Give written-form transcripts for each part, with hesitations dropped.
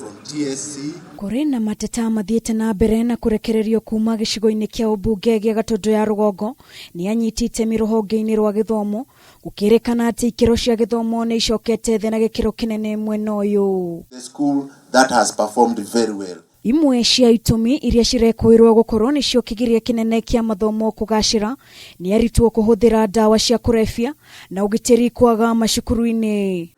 From TSC. Kũrĩ na mateta mathiĩte na mbere na kũrekererio kuma gĩcigo-inĩ kĩa ũmbunge gĩa Gatũndũ ya rũgongo nĩ anyiti itemi rũhonge-inĩ rwa gĩthomo gũkĩrĩkana atĩ ikĩro cia gĩthomo nĩ icokete thĩ na gĩkĩro kĩnene mwena ũyũ. The school that has performed very well. Imwe cia itũmi iria cirekũĩrwo gũkorwo nĩcio kĩgiria kĩnene kĩa mathomo kũgacĩra nĩ arutwo kũhũthĩra ndawa cia kũrebia na ũgitĩri kwaga macukuru-inĩ.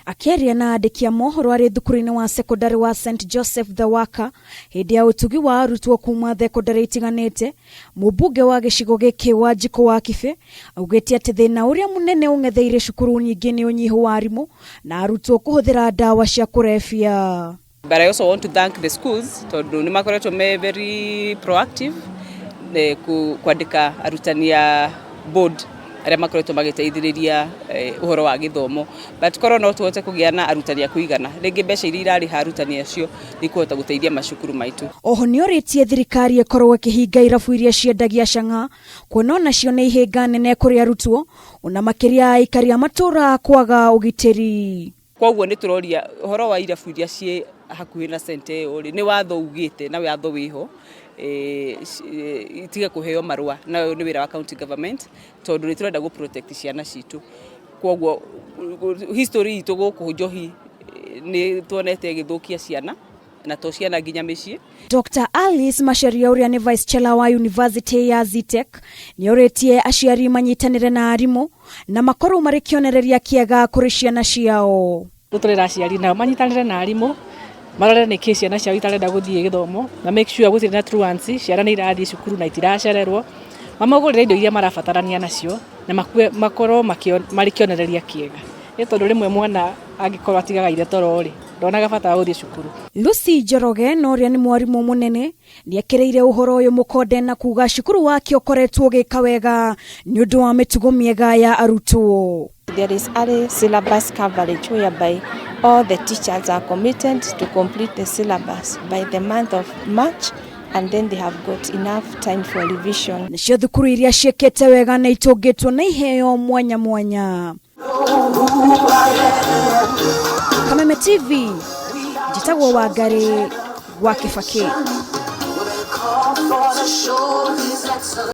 Akĩaria na andĩki a mohoro arĩ thukuru-inĩ wa sekondari wa St Joseph the Worker hĩndĩ ya ũtugi wa arutwo kuma thekondarĩ itiganĩte, mũmbunge wa gĩcigo gĩkĩ Wanjikũ wa Kibĩ augĩte atĩ thĩna ũrĩa mũnene ũng'etheire cukuru nyingĩ nĩ ũnyihu wa arimũ na arutwo kũhũthĩra ndawa cia kũrebia. But I also want to thank the schools tondũ nĩ makoretwo me very proactive kwandĩka arutani a board arĩa makoretwo magĩteithĩrĩria ũhoro wa gĩthomo, but korwo no tũhote kũgĩa na arutani a kũigana, rĩngĩ mbeca iria irarĩha arutani acio nĩ ikũhota gũteithia macukuru maitũ. Oho nĩorĩtie thirikari ĩkorwo ĩkĩhinga irabu iria ciendagia cang'a kuona onacio nĩ ihĩnga nene kũrĩ arutwo ona makĩria aikari a matũra kwaga ũgitĩri. Koguo nĩ tũroria ũhoro wa irabu iria ciĩ hakuhĩ na center ĩyo rĩ, nĩ watho ugĩte na watho wĩho, itige kũheo marũa, na ũyũ nĩ wĩra wa county government tondũ nĩ tũrenda gũ protect ciana citũ. Koguo history itũ gũkũ njohi nĩ tuonete ĩgĩthũkia ciana na to ciana nginya mĩciĩ. Dr. Alice Macharia ũrĩa nĩ Vice Chancellor wa University ya Zetech nĩorĩtie aciari manyitanĩre na arimũ na makorwo marĩ kĩonereria kĩega kũrĩ ciana ciao. Tũrera aciari nao manyitanĩre na arimũ marore nĩkĩ ciana ciao itarenda gũthiĩ gĩthomo na make sure gũtirĩ na truancy, ciana nĩ irathiĩ cukuru na itiracererwo, mamagũrĩre indo iria marabatarania nacio na makorwo marĩ kĩonereria kĩega. Nĩ tondũ rĩmwe mwana angĩkorwo atigaga ithe toro rĩ, ndonaga bata wa gũthiĩ cukuru. Lucy Njoroge na ũrĩa nĩ mwarimũ mũnene nĩekĩrĩire ũhoro ũyũ mũkonde na kuga cukuru wake ũkoretwo ũgĩka wega nĩ ũndũ wa mĩtugo mĩega ya arutwo. There is early syllabus coverage whereby all the teachers are committed to complete the syllabus by the month of March, and then they have got enough time for revision. Nacio thukuru iria ciĩkĩte wega nĩ itũngĩtwo na iheo mwanya mwanya. Kameme TV, njĩtagwo Wangari wa Kĩbakĩ.